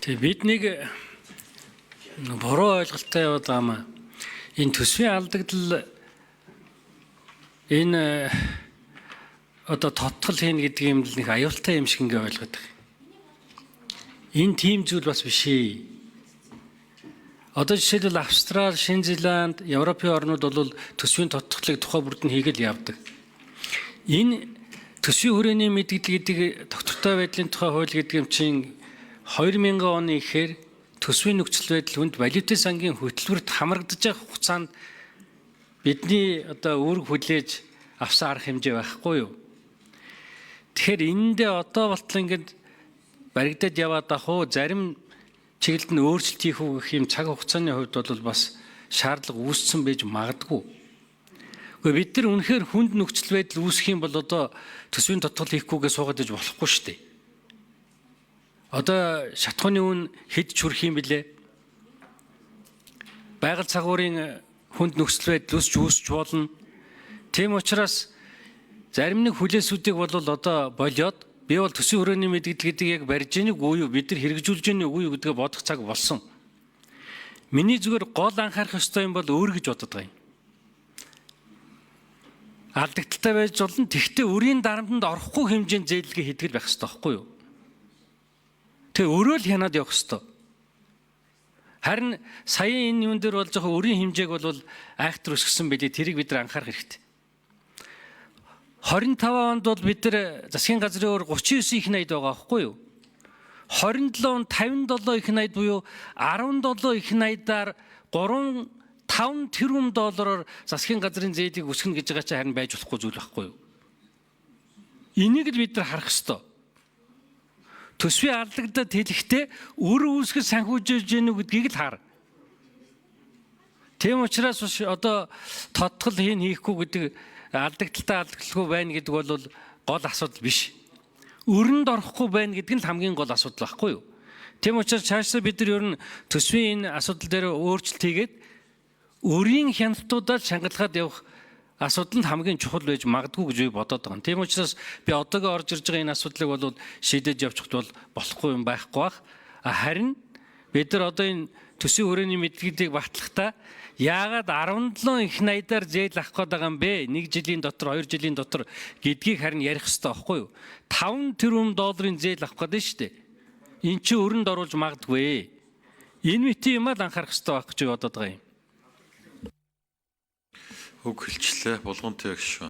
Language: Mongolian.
Тэгээ бид нэг буруу ойлголттой яваад байгаа маа. Энэ төсвийн алдагдал энэ одоо тодтол хийнэ гэдэг юм л нэг аюултай юм шиг ингээ ойлгоод байгаа. Энэ тийм зүйл бас биш ээ. Одоо жишээлбэл Австрали, Шинэ Зеланд, Европын орнууд бол төсвийн тодтголыг тухай бүрд нь хийгээл явдаг. Энэ төсвийн хүрээний мэдгдэл гэдэг тогтвортой байдлын тухай хууль гэдэг юм чинь 2000 оны ихээр төсвийн нөхцөл байдал хүнд валютын сангийн хөтөлбөрт хамрагдаж байгаа хугацаанд бидний одоо үүрэг хүлээж авсан арга хэмжээ байхгүй юу? Тэгэхээр энэндээ одоо болтол ингээд баригдаад яваад ах уу, зарим чиглэлд нь өөрчлөлт хийх үү гэх юм цаг хугацааны хувьд бол бас шаардлага үүссэн байж магадгүй. Гэхдээ бид нар үнэхээр хүнд нөхцөл байдал үүсэх юм бол одоо төсвийн тодтол хийхгүйгээ суугаад иж болохгүй шүү дээ. Одоо шатхууны үн хэд ч хүрэх юм бilé? Байгаль цагуурын хүнд нөхцөл байдал өсч үүсч болно. Тийм учраас зарим нэг хүлээсүүдийг бол одоо болиод би бол төсвийн хүрээний мэдгдэл гэдэг яг барьж ийн үгүй юу, бид нар хэрэгжүүлж ийн үгүй юу гэдгээ бодох цаг болсон. Миний зүгээр гол анхаарах ёстой юм бол өөр гэж бодод байгаа юм. Алдагдaltaй байж болно. Тэгвэл өрийн дарамтанд орохгүй хэмжээнд зээлгээ хийдэг л байх ёстой байхгүй юу? Тэгээ өрөө л хянаад явах ёстой. Харин саяын энэ юун дээр болж байгаа өрийн хэмжээг бол айхтар өсгсөн билээ. Тэрийг бид нар анхаарах хэрэгтэй. 25 онд бол бид нар засгийн газрын өр 39 их найд байгаа байхгүй юу? 27 он 57 их найд буюу 17 их найдаар 3 5 тэрбум доллараар засгийн газрын зээлийг өсгөнө гэж байгаа чинь харин байж болохгүй зүйл байхгүй юу? Энийг л бид нар харах ёстой. Төсвийн алдагдаад хэлэхдээ өр үүсгэж санхүүжиж гэнэ үү гэдгийг л хар. Тийм учраас бас одоо тодтол хийн хийхгүй гэдэг алдагдaltaй алдагдaltaгүй байна гэдэг бол гол асуудал биш. Өрөнд орохгүй байна гэдэг нь л хамгийн гол асуудал байхгүй юу? Тийм учраас цаашдаа бид нар ер нь төсвийн энэ асуудал дээр өөрчлөлт хийгээд өрийн хяналтуудаар шангалгаад явах асуудал нь хамгийн чухал байж магадгүй гэж би бодоод байгаа. Тийм учраас би одоогоо орж ирж байгаа энэ асуудлыг бол шийдэж явчихд бол болохгүй юм байхгүй бах. Харин бид нар одоо энэ төсвийн хүрээний мэдгэлийг батлахдаа яагаад 17 их найдаар зээл авах гээд байгаа юм бэ? 1 жилийн дотор, 2 жилийн дотор гэдгийг харин ярих хэрэгтэй байхгүй юу? 5 тэрбум долларын зээл авах гээд шүү дээ. Эн чинь өрөнд оруулж магадгүй. Энэ мэт юм аа л анхаарах хэрэгтэй байх гэж бодоод байгаа юм. Үг хэлчлээ. Булган тэгш.